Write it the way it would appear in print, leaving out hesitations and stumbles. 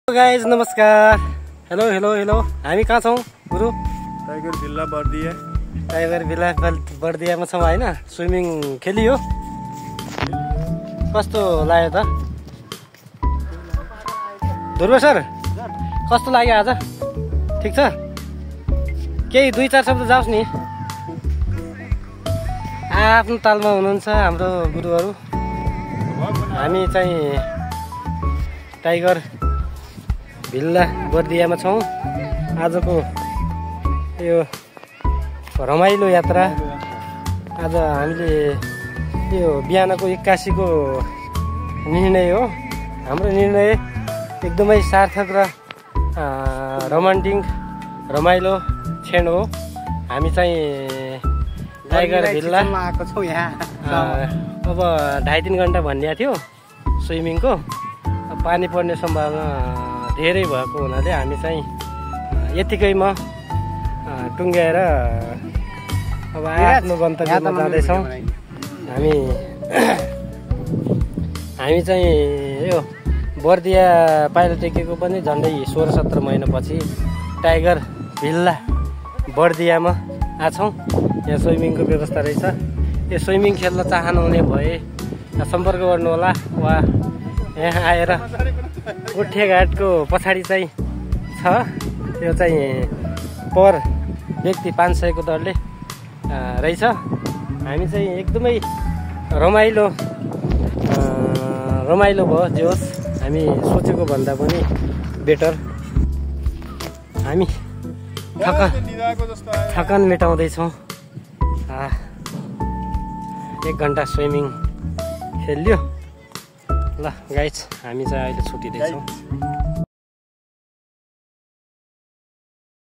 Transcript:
Guys नमस्कार। Hello hello hello हामी कहाँ छौँ गुरु? Tiger villa Bardiya. Tiger villa बर्दियामा छौँ होइन। स्विमिङ खेलियो, कस्तो लाग्यो त ध्रुव सर? कस्तो लाग्यो आज? ठिक छ? केही 2-4 शब्द जाओस् नि। आफ्नो तालमा हुनुहुन्छ हाम्रो गुरुहरू। हामी चाहिँ टाइगर भिल्ला बर्दियामा छौँ। आजको यो रमाइलो यात्रा आज हामीले यो बिहानको 81को निर्णय हो। हाम्रो निर्णय एकदमै सार्थक र रोमान्टिक रमाइलो क्षण हो। हामी चाहिँ टाइगर भिल्ला आएको छौँ यहाँ। अब 2.5-3 घन्टा भनिएको थियो स्विमिङको। पानी पर्ने सम्भावना धेरै भएको हुनाले हामी चाहिँ यतिकैमा टुङ्ग्याएर अब आफ्नो गन्तव्यमा जाँदैछौँ। हामी चाहिँ यो बर्दिया पाइला टेकेको पनि झन्डै 16-17 महिनापछि टाइगर भिल्ला बर्दियामा आछौँ। यहाँ स्विमिङको व्यवस्था रहेछ। यो स्विमिङ खेल्न चाहनुहुने भए सम्पर्क गर्नुहोला वा यहाँ आएर गोठेघाटको पछाडि चाहिँ छ। त्यो चाहिँ पर व्यक्ति 500 को दरले रहेछ। हामी चाहिँ एकदमै रमाइलो भयो। जे होस् हामी सोचेको भन्दा पनि बेटर। हामी थकान मेटाउँदैछौँ। 1 घन्टा स्विमिङ खेल्यो। ल गाइज हामी चाहिँ अहिले छुट्टिँदैछौँ।